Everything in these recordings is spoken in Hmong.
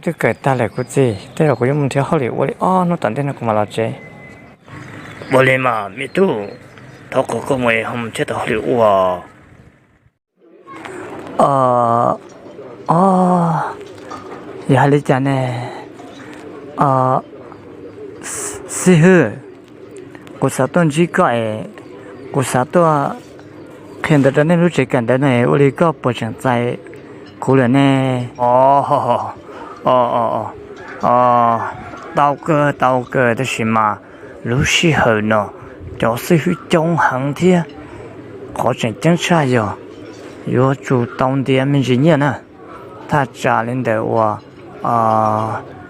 Twb kawm tag lawm kuv txiv, tej zaum kuv yuav mus nrhiav hauj lwm ua li ob hnub tom ntej no kuv mam los tsev. Ua li mas me tub, thov qhov koj mus ho mus nrhiav tau hauj lwm ua. Os, yog hais li cas ne? Xib hwb, kuv xav tuaj ntsib koj es kuv xav tuaj qhia ntawv rau nej lub tsev kawm ntawv no es ua li koj puas tseem txais kuv lawm ne? Os, tau kawg tau kawg, tab sis mas lub sij hawm no cov xib hwb coob heev thiab. Qhov tseem ceeb tshaj yog yuav tsum tau ntiav me ntsis nyiaj na. Thaj tsam li ntawm uas,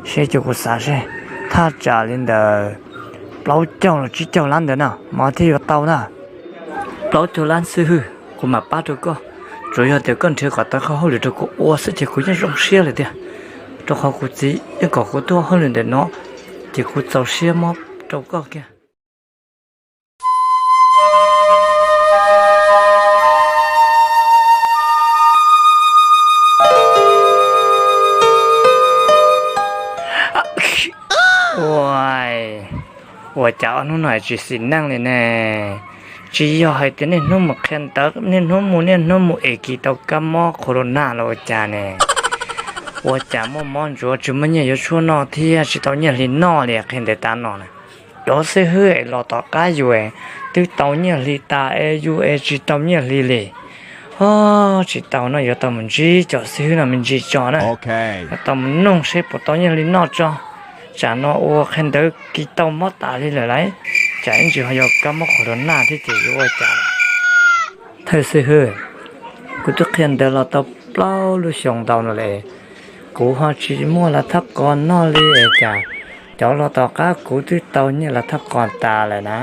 seb, cia kuv xav seb, thaj tsam li ntawm plaub caug los tsib caug lab ntawd na mas thiaj yuav tau na. Plaub caug lab xib hwb, kuv mam pab rau koj. Tsuas yog tias koj nrhiav kom tau qhov hauj lwm rau kuv ua xwb ces kuv yeej zoo siab lawm tiag. Rau qhov kuv txiv yeej kom kuv tuaj hauj lwm ntawm no, ces kuv txaus siab muab rau koj kiag. Ua, ua cas ob hnub no tsis xis neej li ne? Tsis yog hais tias niaj hnub mus qhia ntawv, niaj hnub mus niaj hnub mus es kis tau kab mob corona los ua cas ne? Ua cas muaj mob ntsuav tsis muaj nyiaj yuav tshuaj noj thiab tsis tau nyiaj hli noj li qhia ntawv tas no na? Cov xib hwb es los tom qab yus es twb tau nyiaj hli tas es yus es tsis tau nyiaj hli li. Os, tsis tau no yuav tau mus ntsib cov xib hwb no me ntsis tso na. Yuav tau mus noog seb puas tau nyiaj hli noj tso. Tsam no ua qhia ntawv kis tau mob tas li lawm lauj, tsam ib ntsis ho yog kab mob corona thiab ces yuav ua cas? Thawj xib hwb, kuv twb qhia ntawv los tau plaub lub xyoo ntau no lawm, kuv ho tsis muaj lav thab qos noj li es cas cov los tom qab kuv twb tau nyiaj lav thab qos tas lawm na,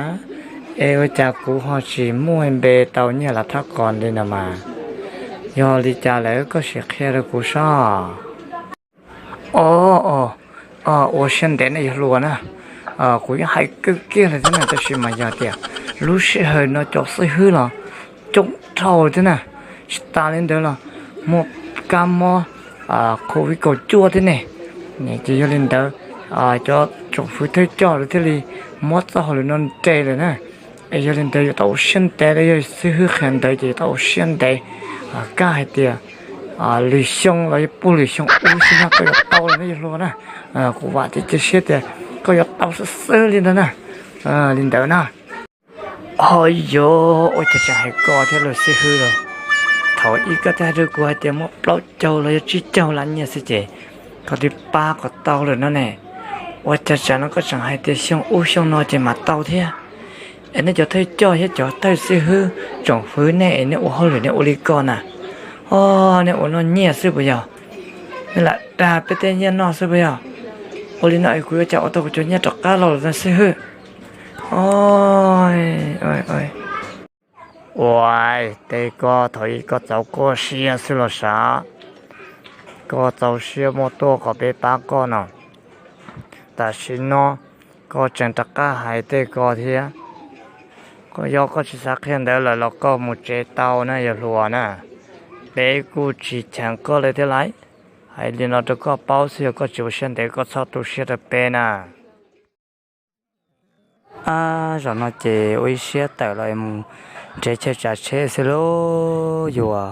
es ua cas kuv ho tsis muaj npe tau nyiaj lav thab qos li no mas? Yog li cas lawm koj sim qhia rau kuv saib. Os, ua siab ntev nej yog hluas na, kuv yeej hais kawg kiag lawm thiab na, tab sis mas yog tias lub sij hawm no cov xib hwb los coob dhau thiab na, tsis tas li ntawd los muaj kab mob covid kaum cuaj thiab ne. Ces yog li ntawd, cov tsoom fwv thawj coj lawv thiaj li muab txoj hauj lwm no nres lawm na. Es yog li ntawd yuav tau ua siab ntev, yog xib hwb qhia ntawv ces yuav tau ua siab ntev. Kab hais tias lwm xyoo los yog puag lwm xyoo ub xwb no koj yuav tau lawm na yog hluas na. Kuv vam thiab cia siab tias koj yuav tau xwb xwb li ntawd na. Li ntawd na. Ho yog ua cas tseem hais koj thiab lauj xib hwb lauj? Thaum ub koj twb hais rau kuv hais tias muaj plaub caug los yog tsib caug lab nyiaj xwb ces koj twb pab kom tau lawm no ne. Ua cas tsam no koj tseem hais tias xyoo ub xyoo no ces mam tau thiab? Es nej cov thawj coj thiab cov thawj xib hwb tsoom fwv nej es nej ua hauj lwm nej ua li ko na? Os, nej ua noj nyiaj xwb puas yog? Nej lam dag peb tej nyiaj noj xwb puas yog? Ua li no es kuv yuav cas ua tau kuv cov nyiaj rov qab los lawm no xib hwb? Ua, tej ko thaum ub koj txaus koj siab xwb los sav. Koj txaus siab muab tuaj kom peb pab koj no. Tam sim no koj tseem rov qab hais tej ko thiab. Yog koj tsis xav qhia ntawv lawm los koj mus tsev tau na yog hluas na. Peb kuj tsis cheem koj li thiab lauj. Hais li no rau koj paub xwb, yog koj tsis ua siab ntev koj txhob tu siab rau peb na. Ab, zaum no ces ua ib siab tawm los mus nrhiav chaw tsav tsheb xwb lauj yuav.